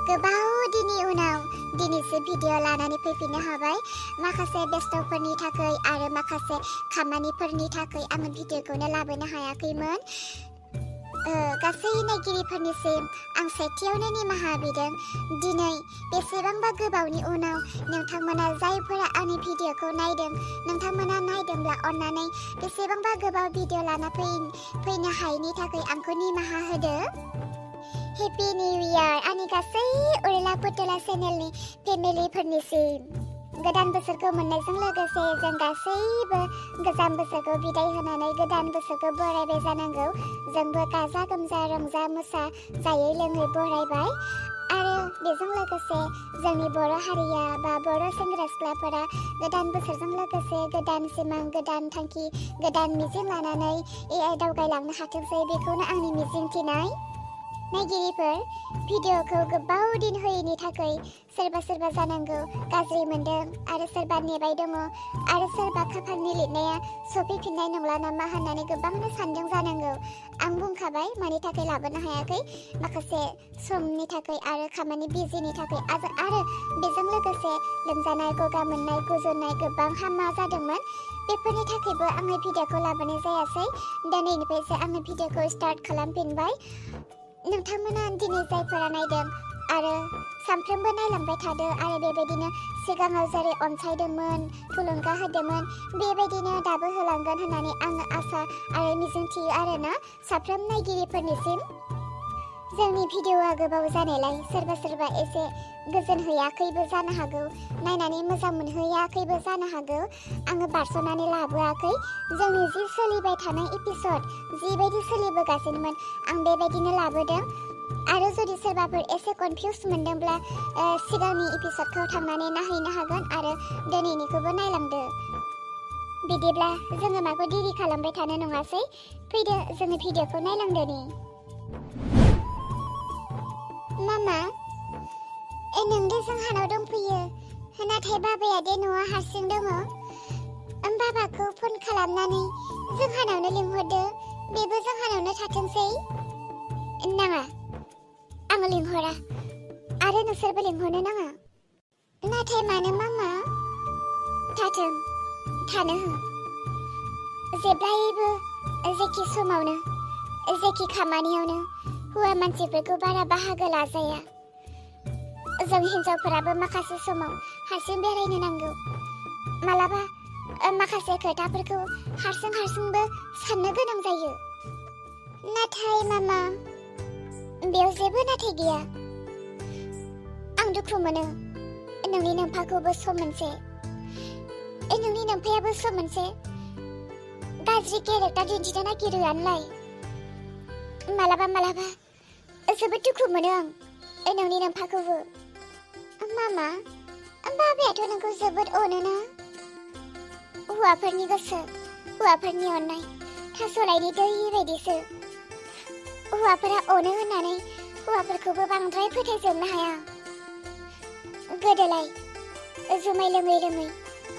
गोबाव दिननि उनाव दिनैसो भिडिअ लानानै फैफिननो हाबाय। माखासे बेस्थ'फोरनि थाखाय आरो माखासे खामानिफोरनि थाखाय आङो भिडिअखौनो लाबोनो हायाखैमोन। गासै नायगिरिफोरनिसिम आं सेथियावनो निमाहा बिदों। दिनै बेसेबांबा गोबावनि उनाव नोंथांमोना जायफोरा आंनि भिडिअखौ नायदों, नोंथांमोना नायदोंब्ला अन्नानै बेसेबांबा गोबाव भिडिअ लाना फैनो हायैनि थाखाय आंखौ निमाहा होदो। हेपि निउ इयार आंनि गासै उरला पुतला चेनेलनि फेमिलिफोरनिसिम। गोदान बोसोरखौ मोननायजों लोगोसे जों गासैबो गोजाम बोसोरखौ बिदाय होनानै गोदान बोसोरखौ बरायबाय जानांगौ। जोंबो गाजा गोमजा रंजा मोसा जायै लोङै बरायबाय आरो बेजों लोगोसे जोंनि बर' हारिया बा बर' सेंग्रा सिख्लाफोरा गोदान बोसोरजों लोगोसे गोदान सिमां, गोदान थांखि, गोदान मिजिं लानानै दावगालांनो हाथोंसै, बेखौनो आंनि मिजिंथिनाय। नायगिरिफोर, भिडिअखौ गोबाव दिन होयैनि थाखाय सोरबा जानांगौ गाज्रि मोनदों आरो सोरबा नेबाय दङ आरो सोरबा खाफालनि लिरनाया सफैफिननाय नंला नामा होननानै गोबांनो सानदों जानांगौ। आं बुंखाबाय मानि थाखाय लाबोनो हायाखै, माखासे समनि थाखाय आरो खामानि बिजिनि थाखाय आरो बेजों लोगोसे लोमजानाय, गगा मोननाय, गुजुनाय गोबां हामा जादोंमोन। बेफोरनि थाखायबो आङो भिडिअखौ लाबोनाय जायासै। दिनैनिफ्रायसो आङो भिडिअखौ स्टार्ट खालामफिनबाय। नोंथांमोना दिनै जायफोरा नायदों आरो सानफ्रोमबो नायलांबाय थादो आरो बेबायदिनो सिगाङाव जेरै अनसायदोंमोन, थुलुंगा होदोंमोन, बेबायदिनो दाबो होलांगोन होननानै आङो आसा आरो मिजिंथियो आरोना साफ्रोम नायगिरिफोरनिसिम। जोंनि भिडिअआ गोबाव जानायलाय सोरबा एसे गोजोन होयाखैबो जानो हागौ, नायनानै मोजां मोनहैयाखैबो जानो हागौ। आङो बारस'नानै लाबोआखै। जोंनि जि सोलिबाय थानाय एपिसड, जिबायदि सोलिबोगासिनोमोन आं बेबायदिनो लाबोदों। आरो जुदि सोरबाफोर एसे कनफिउस मोनदोंब्ला सिगांनि एपिसडखौ थांनानै नायहैनो हागोन आरो दिनैनिखौबो नायलांदो। बिदिब्ला जोङो माखौ देरि खालामबाय थानो नङासै, फैदो जोङो भिडिअखौ नायलांदोनि। मामा, नोंदो जोंहानाव दंफैयो, नाथाय बाबाया दे न'आ हारसिं दङ। बाबाखौ फन खालामनानै जोंहानावनो लिंहरदो, बेबो जोंहानावनो थाथोंसै। नाङा, आङो लिंहरा आरो नोंसोरबो लिंहरनो नाङा। नाथाय मानो मामा? थाथों, थानो हो। जेब्लायबो जेखि समावनो जेखि खामानियावनो हौवा मानसिफोरखौ बारा बाहागो लाजाया। जों हिन्जावफोराबो माखासे समाव हारसिं बेरायनो नांगौ। मालाबा माखासे खोथाफोरखौ हारसिंबो साननो गोनां जायो। नाथाय मामा, बेयाव जेबो नाथाय गैया। आं दुखु मोनो नोंनि नोम्फाखौबो सम मोनसे, नोंनि नोम्फायाबो सम मोनसे गाज्रि केरेक्टार दिन्थिनो नागिरोआनोलाय। मालाबा जोबोद दुखु मोनो आं नोंनि नोम्फाखौबो। मामा, बाबायाथ' नोंखौ जोबोद अनोना। हौवाफोरनि गोसो, हौवाफोरनि अननाय थास'लायनि दै बायदिसो। हौवाफोरा अनो होननानै हौवाफोरखौबो बांद्राय फोथायजोबनो हाया। गोदोलाय जुमाय लोङै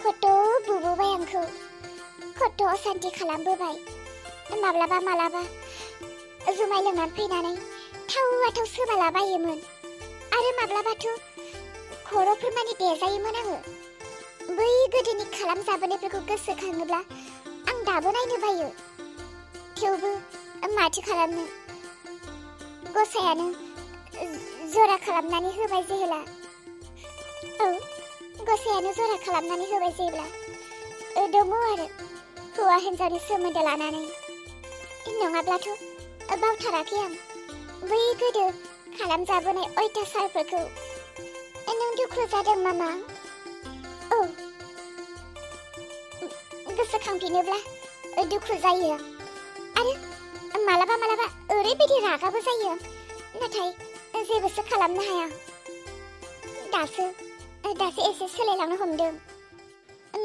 खथ' बुबोबाय आंखौ, खथ' असान्ति खालामबोबाय। माब्लाबा जुमाय लोंनानै फैनानै थाव सोबालाबायोमोन आरो माब्लाबाथ' खर'फोर मानि देजायोमोन आङो। बै गोदोनि खालामजाबोनायफोरखौ गोसोखाङोब्ला आं दाबो नायनो बायो। थेवबो माथो खालामनो, गसायानो जरा खालामनानै होबाय जेब्ला। औ, गसायानो जरा खालामनानै होबाय जेब्ला दङ आरो हौवा हिन्जावनि सोमोन्दो लानानै। नङाब्लाथ' बावथाराखै आं बै गोदो खालामजाबोनाय अयथासारफोरखौ। नों दुखु जादों मामा? औ, गोसोखांफिनोब्ला दुखु जायो आरो मालाबा ओरैबायदि रागाबो जायो, नाथाय जेबोसो खालामनो हाया। दासो एसे सोलायलांनो हमदों।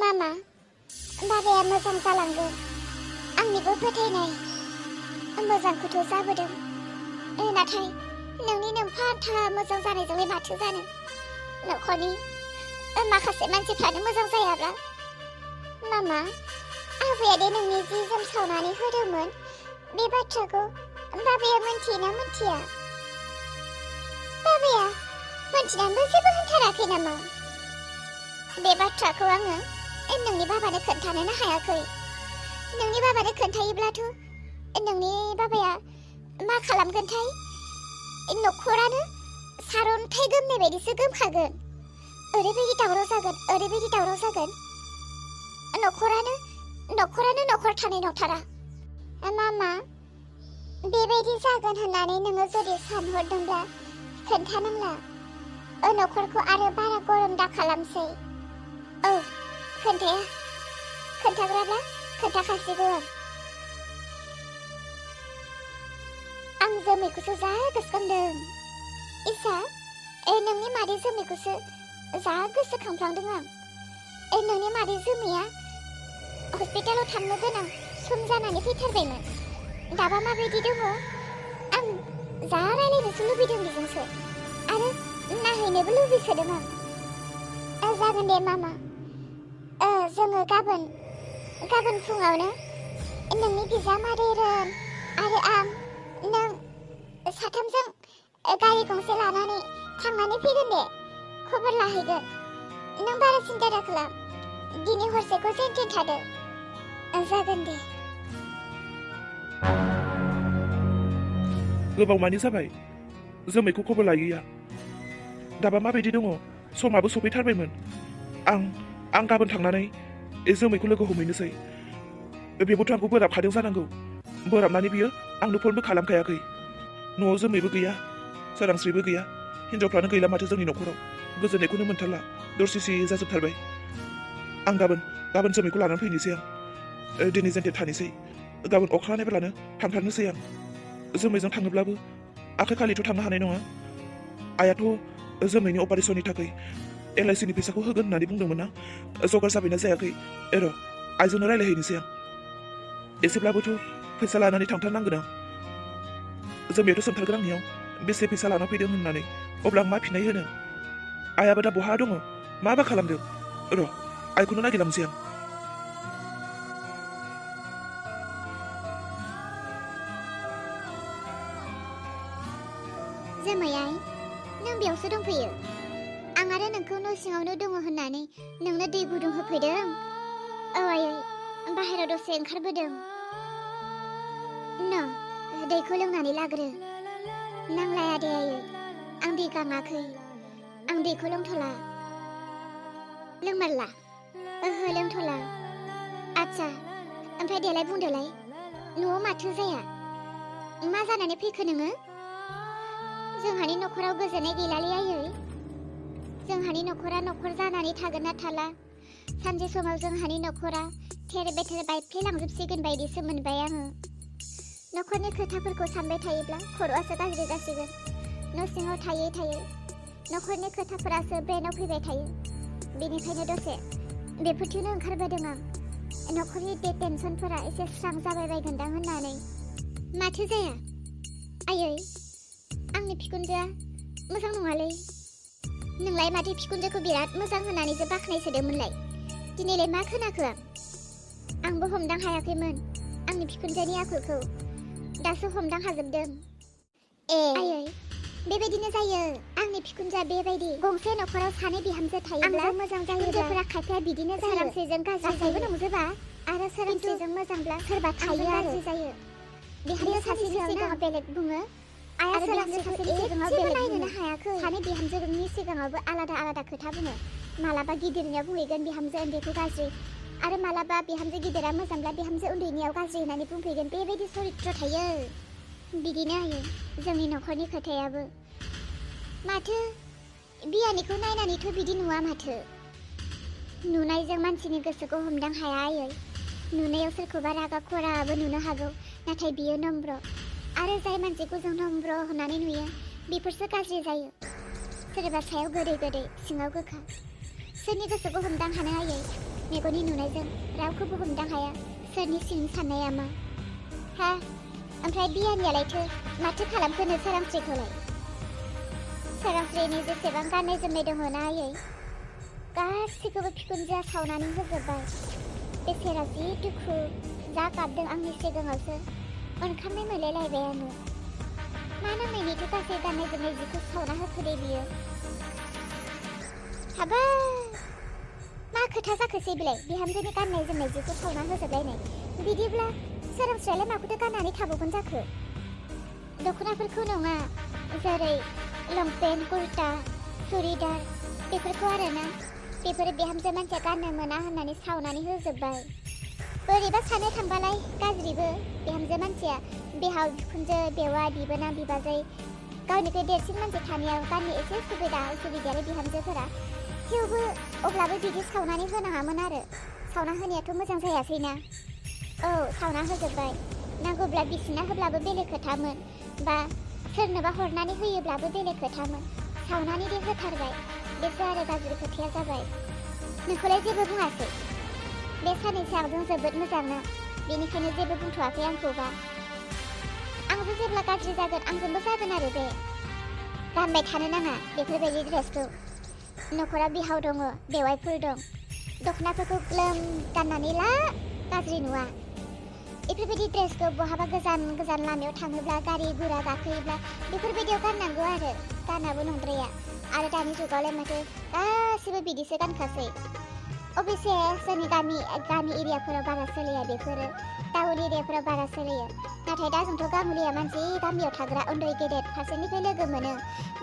मामा, बाबाया मोजां जालांगोन, आंनिबो फोथायनाय। मोजांखौथ' जाबोदों, नाथाय नोंनि नोम्फा आन्था मोजां जानायजोंलाय माथो जानो। न'खरनि माखासे मानसिफ्रानो मोजां जायाब्ला। मामा, आबैया दे नोंनि जि जोम सावनानै होदोंमोन, बे बाथ्राखौ बाबाया मिन्थियोना मिन्थिया? बाबाया मोनथिनानैबो जेबो होनथाराखै नामा? बे बाथ्राखौ आङो नोंनि बाबानो खोन्थानोनो हायाखै। नोंनि बाबानो खोन्थायोब्लाथ' नोंनि बाबाया मा खालामगोनथाय? न'खरानो सारन्थाइ गोमनाय बायदिसो गोमखागोन। ओरैबायदि दावराव जागोन। न'खरानो न'खर थानाय नंथारा। मामा, बेबायदि जागोन होननानै नोङो जुदि सानहरदोंब्ला खोन्थानांला। न'खरखौ आरो बारा गरम दा खालामसै। औ, खोन्थाया। खोन्थाग्राब्ला खोन्थाखासिगौ आं जोमैखौसो जा गोसोखांदों। इसा, नोंनि मादै जोमैखौसो जा गोसोखांफ्लांदों आं। नोंनि मादै जोमैया हस्पिटालाव थांनो गोनां सम जानानै फैथारबायमोन। दाबा माबायदि दङ? आं जा रायलायनोसो लुबैदों बेजोंसो, आरो नायहैनोबो लुबैसोदों आं। जागोन दे मामा। जोङो गाबोन फुङावनो नोंनि बिजामादै रोन आरो आं, नों साथामजों गारि गंसे लानानै थांनानै फैगोन दे। खबर लाहैगोन। नों बारा सिन्था दाखालाम। दिनै हरसेखौ जेन थादो। जागोन दे। गोबाव मानि जाबाय जोमैखौ खबर लायैया। दाबा माबायदि दङ? समाबो सफैथारबायमोन। आं गाबोन थांनानै जोमैखौ लोगो हमहैनोसै। बेबोथ' आंखौ बोराबखादों जानांगौ। बोराबनानै बियो आंनो फनबो खालामखायाखै। न'आव जोमैबो गैया, सोरांस्रिबो गैया। हिनजावफ्रानो गैला माथो जोंनि न'खराव। गोजोननायखौनो मोनथारला। दरसिसि जाजोबथारबाय। आं गाबोन जोमैखौ लानानै फैनोसै आं। दिनै जेनथे थानोसै। गाबोन अखा हानायब्लानो थांथारनोसै आं। जोमैजों थाङोब्लाबो आखाइ खालिथ' थांनो हानाय नङा। आइयाथ' जोमैनि अपारेशननि थाखाय LICनि फैसाखौ होगोन होननानै बुंदोंमोन ना। जगार जाबायना जायाखै? र' आइजोंनो रायलायहैनोसै आं। एसेब्लाबोथ' फैसा लानानै थांथारनांगोन आं। जोमैयाथ' सोंथारगोन आंनियाव बेसे फैसा लाना फैदों होननानै। अब्ला आं मा फिननाय होनो? आइयाबो दा बहा दङ? माबा खालामदों? र' आइखौनो नागिरलांसै आं। जोमैयाइ, नों बेयावसो दंफैयो? आं आरो नोंखौ न' सिङावनो दङ होननानै नोंनो दै गुदुं होफैदों। औ आयै, बाहेरायाव दसे ओंखारबोदों। दैखौ लोंनानै लाग्रो। नांलाया दे आयै, आं दै गाङाखै। आं दैखौ लोंथ'ला। लोंमारला? ओहो, लोंथ'ला। आच्छा, ओमफ्राय देलाय बुंदोलाय, न'आव माथो जाया? मा जानानै फैखो नोङो? जोंहानि न'खराव गोजोननाय गैलालै आयै। जोंहानि न'खरा न'खर जानानै थागोन ना थाला? सानसे समाव जोंहानि न'खरा थेर बेथेर बायफ्लेलांजोबसिगोन बायदिसो मोनबाय आङो। न'खरनि खोथाफोरखौ सानबाय थायोब्ला खर'आसो गाज्रि जासिगोन। न' सिङाव थायै न'खरनि खोथाफोरासो ब्रेनाव फैबाय थायो। बेनिखायनो दसे बेफोरथिंनो ओंखारबोदों आं। न'खरनि टेनसनफोरा एसे स्रां जाबाय बायगोनदां होननानै। माथो जाया? आयै, आंनि बिखुनजोआ मोजां नङालै। नोंलाय माथो बिखुनजोखौ बिराद मोजां होननानैसो बाख्नायसोदोंमोनलाय। दिनैलाय मा खोनाखो आं? आंबो हमदां हायाखैमोन आंनि बिखुनजोनि आखलखौ। दासो हमदां हाजोबदों। आयै, बेबायदिनो जायो। आंनि बिखुनजोआ बेबायदि गंसे न'खराव सानै बिहामजो थायोब्ला मोजां जायोब्ला हिनजावफोरा खायफाया बिदिनो जायो। सोरांस्रिजों गाज्रि जायो नंजोबा, आरो सोरांस्रिजों मोजांब्ला सोरबा थायो गाज्रि जायो। बिहामजो सासेनि सिगाङाव बेलेग बुङो आरो सोरांस्रि सासेनि सिगाङाव बेलेग बुङो। हायाखै। सानै बिहामजोनि सिगाङावबो आलादा खोथा बुङो। मालाबा गिदिरनियाव बुंहैगोन बिहामजो उन्दैखौ गाज्रि, आरो मालाबा बिहामजो गिदिरा मोजांब्ला बिहामजो उन्दैनियाव गाज्रि होननानै बुंफैगोन। बेबायदि चरित्र थायो। बिदिनो आयो जोंनि न'खरनि खोथायाबो। माथो बियानिखौ नायनानैथ' बिदि नुवा माथो। नुनायजों मानसिनि गोसोखौ हमदां हाया आयै। नुनायाव सोरखौबा रागा खराबो नुनो हागौ, नाथाय बियो नम्र। आरो जाय मानसिखौ जों नम्र होननानै नुयो बेफोरसो गाज्रि जायो। सोरबा सायाव गोदै सिङाव गोखा। सोरनि गोसोखौ हमदां हानो आयै? मेगननि नुनायजों रावखौबो हमदां हाया सोरनि सिंनि साननाया मा। ओमफ्राय बियानियालायथो माथो खालामखोनो सोरांस्रिखौलाय? सोरांस्रिनि जेसेबां गाननाय जोमनाय दङ ना आयै, गासैखौबो बिखुनजोआ सावनानै होजोब्बाय। बेसेरा जि दुखु, जा गाबदों आंनि सिगाङावसो। ओंखारनाय मोनलायलायबाय आङो। मा नांनायनिथो गासै गाननाय जोमनाय जिखौ सावना होखो दे बियो? हाबा मा खोथा जाखोसै बेलाय बिहामजोनि गाननाय जोमनाय जिखौ सावना होजोबलायनाय बिदिब्ला सोरांस्रायालाय माखौथो गाननानै थाबावगोन जाखो दख'नाफोरखौ नङा जेरै लंपेन्ट कुर्ता सुरिदार बेफोरखौ आरोना बेफोरो बिहामजो मानसिया गाननो मोना होननानै सावनानै होजोब्बाय बोरैबा सानो थांबालाय गाज्रिबो बिहामजो मानसिया बिहाव बिखुनजो बेवा बिबोनां बिबाजै गावनिफ्राय देरसिन मानसि थानायाव गाननो एसे उसुबिदायालाय बिहामजोफोरा थेवबो अब्लाबो बिदि सावनानै होनाङामोन आरो सावना होनायाथ' मोजां जायासैना औ सावना होजोब्बाय नांगौब्ला बिसिना होब्लाबो बेलेग खोथामोन बा सोरनोबा हरनानै होयोब्लाबो बेलेग खोथामोन सावनानै दे होथारबाय बेसो आरो गाज्रि खोथाया जाबाय नोंखौलाय जेबो बुङासै बे साननैसो आंजों जोबोद मोजां ना बेनिखायनो जेबो बुंथ'वाखै आंखौबा आंजों जेब्ला गाज्रि जागोन आंजोंबो जागोन आरो बे गानबाय थानो नाङा बेफोरबायदि ड्रेसखौ न'खराव बिहाव दङ बेवाइफोर दं दख'नाफोरखौ ग्लोम गाननानै ला गाज्रि नुवा बेफोरबायदि ड्रेसखौ बहाबा गोजान लामायाव थाङोब्ला गारि गुरा गाखोयोब्ला बेफोरबायदियाव गाननांगौ आरो गानाबो नंद्राया आरो दानि जुगावलाय माथो गासिबो बिदिसो गानखासै अबयसे जोंनि गामि एरियाफोराव बारा सोलिया बेफोरो टाउन एरियाफोराव बारा सोलियो नाथाय दा जोंथ' गामिया मानसि गामियाव थाग्रा उन्दै गेदेर फारसेनिफ्राय लोगो मोनो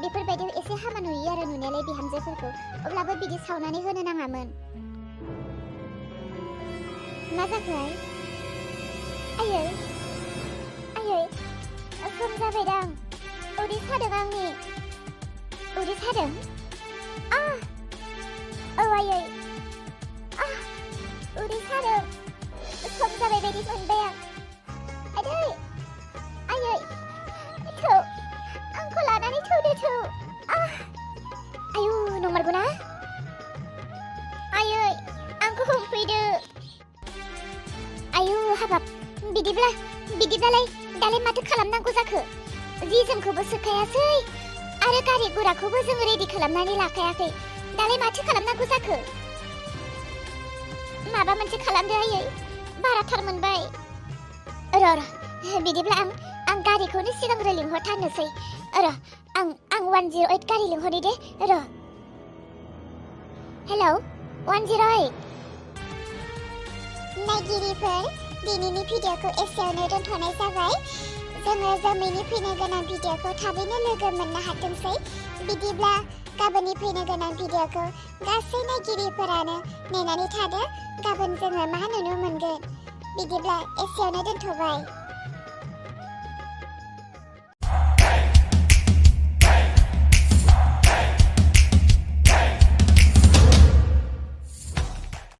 बेफोरबायदियाव एसे हामा नुयो आरो नुनायालाय बिहामजोफोरखौ अब्लाबो बिदि सावनानै होनो नाङामोन मा जाखोहाय आयै सम जाबायदां उदै सादों आंनि उदै सादों औ आयै उदै सादों सम जाबाय बायदि मोनबाय आं आयै थौ आंखौ लानानै थौदो थौ आयु नंमारगौना आयै आंखौ हमफैदो आयु हाबाब बिदिब्लालाय दालाय माथो खालामनांगौ जाखो जि जोमखौबो सोखायासै आरो गारि गुराखौबो जों रेडि खालामनानै लाखायाखै दालाय माथो खालामनांगौ जाखो माबा मोनसे खालामदो आयै बाराथार मोनबाय र' बिदिब्ला आं गारिखौनो सिगांग्रो लिंहरथारनोसै र' आं 108 गारि लिंहरनि दे र' हेलौ 108 नायगिरिफोर दिनैनि भिडिअखौ एसेयावनो दोनथ'नाय जाबाय जोङो जोमैनि फैनो गोनां भिडिअखौ थाबैनो लोगो मोननो हाथोंसै बिदिब्ला गाबोननि फैनो गोनां भिडिअखौ गासै नायगिरिफोरानो नेनानै थादो गाबोन जोङो मा नुनो मोनगोन बिदिब्ला एसेयावनो दोनथ'बाय